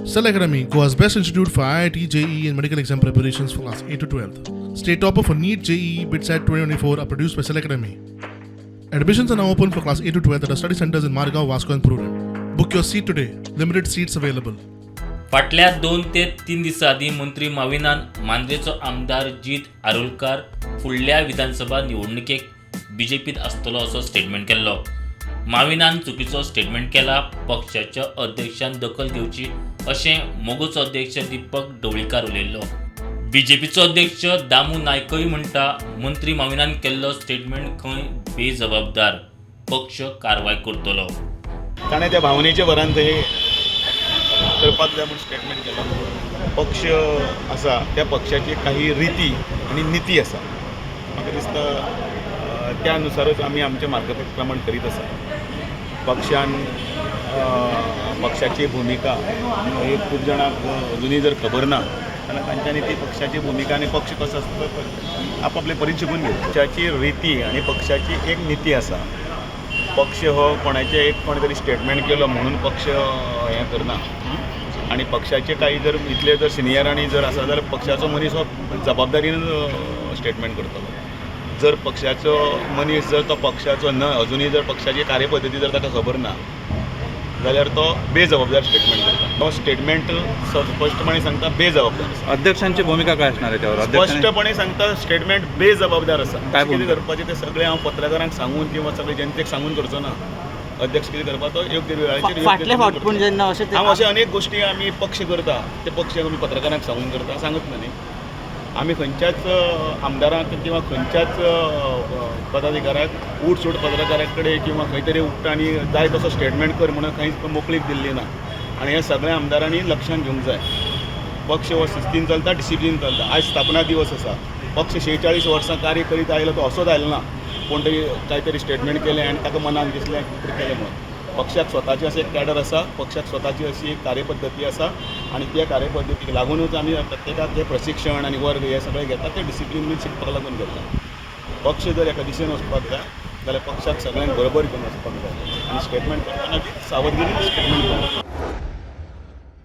Cell Academy, Goa's best institute for IIT, JEE, and medical exam preparations for class 8 to 12. State topper for NEET, JEE, BITSAT 2024 are produced by Cell Academy. Admissions are now open for class 8 to 12 at our study centers in Margao, Vasco, and Prudent. Book your seat today. Limited seats available. फाटल्या 2 ते 3 दिसां आदीं मंत्री माविनान मांद्रेचो आमदार जीत आरोलकार फुडल्या विधानसभा निवडणुकेक बीजेपीत आसतलो असो statement केल्लो. माविनान चुकीचो स्टेटमेंट केला, पक्षाच्या अध्यक्षान दखल घेवची अशें मगोचो अध्यक्ष दीपक ढवळीकार उलयल्लो. बीजेपीचो अध्यक्ष दामू नायकय म्हणटा, मंत्री माविनान केल्लो स्टेटमेंट खंय बेजबाबदार, पक्ष कारवाय करतलो. ताणें त्या भावनेच्या भरान थंय करपाक जाय म्हूण स्टेटमेंट केलो. पक्ष आसा, त्या पक्षाची काही रिती आनी निती आसा. म्हाका दिसता त्या नुसारूच आमी आमचें मार्गक्रमण करीत आसा. पक्षान पक्षाची भुमिका ही खूब जाणांक अजुनूय जर खबर ना जाल्यार तांच्यांनी ती पक्षाची भुमिका आनी पक्ष कसो आसता तो आपआपले परीन शिकून घेवची. पक्षाची रिती आनी पक्षाची एक निती आसा. पक्ष हो कोणाचें एक कोणे तरी स्टेटमेंट केलो म्हणून पक्ष हें करना. आनी पक्षाचे काही जर इतले जर सिनियरांनी जर आसा जाल्यार पक्षाचो मनीस हो जबाबदारीन स्टेटमेंट करतलो. जर पक्षाचो मनीस जर तो पक्षाचो न अजुनूय जर पक्षाची कार्यपद्दती जर ताका खबर ना जाल्यार तो बेजबाबदार स्टेटमेंट करता. तो स्टेटमेंट स्पश्टपणे सांगता, बेजबाबदार आसा. अध्यक्षांची भूमिका काय असणार आहे त्यावर अध्यक्षांनी? स्पश्टपणे सांगता, स्टेटमेंट बेजबाबदार आसा. काय कितें भूमिका? करपाचें तें सगळें हांव पत्रकारांक सांगून किंवा सगळे जनतेक सांगून करचो ना. अध्यक्ष कितें करपाचो योग्य वेळाचेर योग्य फाटले फावट करतलो. पूण जेन्ना अशें ते हांव अशे अनेक गोश्टी आमी पक्ष करता, ते पक्ष आमी पत्रकारांक सांगून करता सांगत ना न्ही. आमी खंयच्याच आमदारांक किंवा खंयच्याच पदाधिकाऱ्याक उठ सूट पत्रकारां कडेन किंवा खंय तरी उठ्ठा आनी जाय तसो स्टेटमेंट कर म्हणून खंयच मोकळीक दिल्ली ना. आनी हें सगळ्या आमदारांनी लक्षांत घेवंक जाय. पक्ष हो शिस्तीन चलता, डिसिप्लीन चलता. आयज स्थापना दिवस आसा. पक्ष 46 वर्सां कार्य करीत आयलो, तो असोच आयलो ना. कोण तरी काय तरी स्टेटमेंट केलें आनी ताका मनान दिसलें कितें केलें म्हणून. पक्षाक स्वताची अशें एक कॅडर आसा, पक्षाक स्वताची अशी एक कार्यपद्दती आसा आनी त्या कार्यपद्दतीक लागुनूच आमी प्रत्येकाक हे प्रशिक्षण आनी वर्ग हे सगळे घेतात. ते डिसिप्लीन बीन शिकपाक लागून घेता. पक्ष जर एका दिशेन वचपाक जाय जाल्यार पक्षाक सगळ्यांक बरोबर घेवन वचपाक जाय आनी स्टेटमेंट करतना बी सावधगिरीन स्टेटमेंट करपाक.